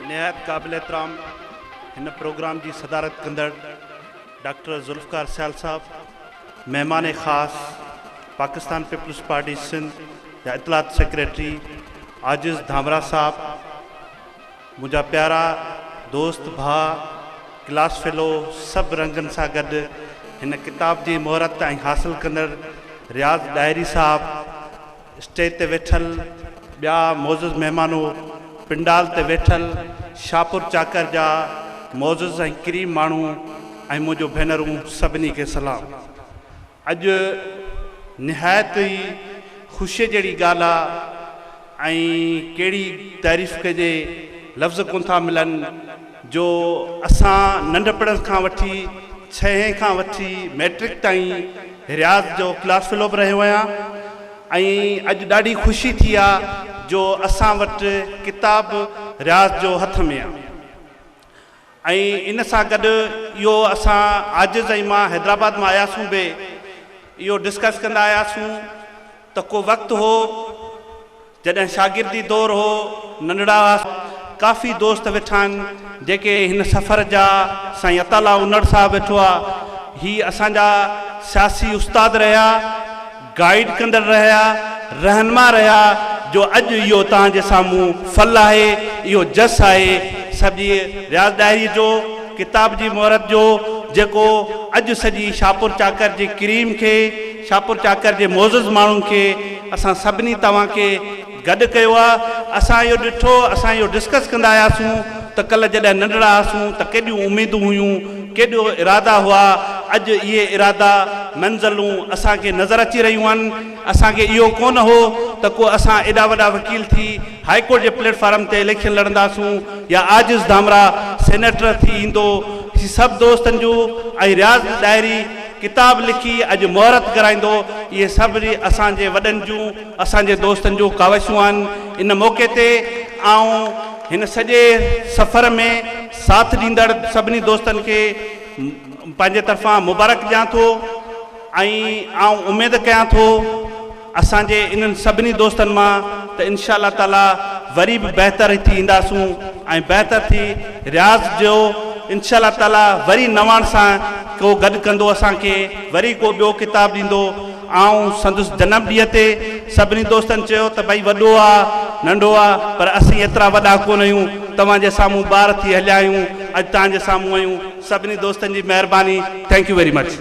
نهايت قابل احترام هن پروگرام جي صدارت ڪندڙ ڊاڪٽر ذوالفقار سيال صاحب، مهمان خاص پاڪستان پيپلز پارٽي سنڌ جا اطلاعات سيڪريٽري عاجز ڌامرا صاحب، منهنجا پيارا دوست ڀاء ڪلاس فيلو سڀ رنگن سان گڏ هن ڪتاب جي مهورت ۽ حاصل ڪندڙ رياض ڏاهري صاحب، اسٽيج تي ويٺل ٻيا معزز مهمانو، پنڊال تي ويٺل شاهپور چاڪر جا معزز ۽ ڪريم ماڻهو ۽ منهنجو ڀينرون سڀني کي سلام. اڄ نهايت ئي خوشيء جهڙي ڳالهه آ ۽ ڪهڙي تعريف ڪجي لفظ ڪونه ٿا ملن جو اسان ننڍپڻ کان وٺي ڇهين کان وٺي مئٽرڪ تائين رياض جو ڪلاس فيلو به رهيو آهيان ۽ اڄ ڏاڍي خوشي ٿي آ جو اسان وٽ ڪتاب رياض جو هٿ ۾ آ ۽ ان سان گڏ اهو اسان عاجز ۽ مان حيدرآباد مان آياسون به اهو ڊسڪس ڪندا آياسون ته ڪو وقت هو جڏهن شاگردي دور هو، ننڍڙا هئاسون، ڪافي دوست ويٺا آهن، جيڪي هن سفر جا، سائين عطا الله انڙ صاحب ويٺو آ، هي اسان جا سياسي استاد رهيا، گائيڊ ڪندڙ رهيا، رهنما رهيا، جو اڄ اهو توهان جي سامهون ڦل آهي، اهو جس آهي سڄي رياض ڏاهري جو، ڪتاب جي مهورت جو، جيڪو اڄ سڄي شاهپور چاڪر جي ڪريم کي، شاهپور چاڪر جي معزز ماڻهن کي، اسان سڀني توهان کي گڏ ڪيو آ، اسان اهو ڏٺو، اسان اهو ڊسڪس ڪندا آياسون ته ڪلهه جڏهن ننڍڙا هئاسون ته ڪيڏيون اميدون هيون، ڪيڏو ارادا هئا، اڄ اهي ارادا، منزلون اسان کي نظر اچي رهيون آهن، اسان کي اهو ڪونه هو ته ڪو اسان ايڏا وڏا وڪيل ٿي هائي ڪورٽ جي پليٽ فارم تي اليڪشن لڙنداسون يا عاجز ڌامراهه سينيٽر ٿي ايندو، هي سڀ دوستن جون ۽ رياض ڏاهري ڪتاب لکي اڄ مهورت ڪرائيندو، اهي سڀ اسان جي وڏن جون، اسان جي دوستن جون ڪاوشون آهن. ان موقعي تي آئون هن سڄي سفر ۾ ساٿ ڏيندڙ سڀني دوستن کي پنهنجي طرفان مبارڪ ڏيان ٿو ۽ آئون اميد ڪيان ٿو اسان جي انهن سڀني دوستن مان ته انشاء الله تعالي وري به بهتر ٿي اينداسون ۽ بهتر ٿي رياض جو انشاء الله تعالي وري نواڻ سان ڪو گڏ ڪندو اسان کي وري ڪو ٻيو ڪتاب ڏيندو. آئون سندس جنم ڏينهن تي سڀني دوستن چيو ته ڀئي وڏو آ ننڍو آ پر اسين ايترا وڏا ڪونه آهيون توهان جي سامهون ٻار ٿي هليا آهيون اڄ توهان جي سامهون آهيون سڀني دوستن جي مهرباني thank you very much.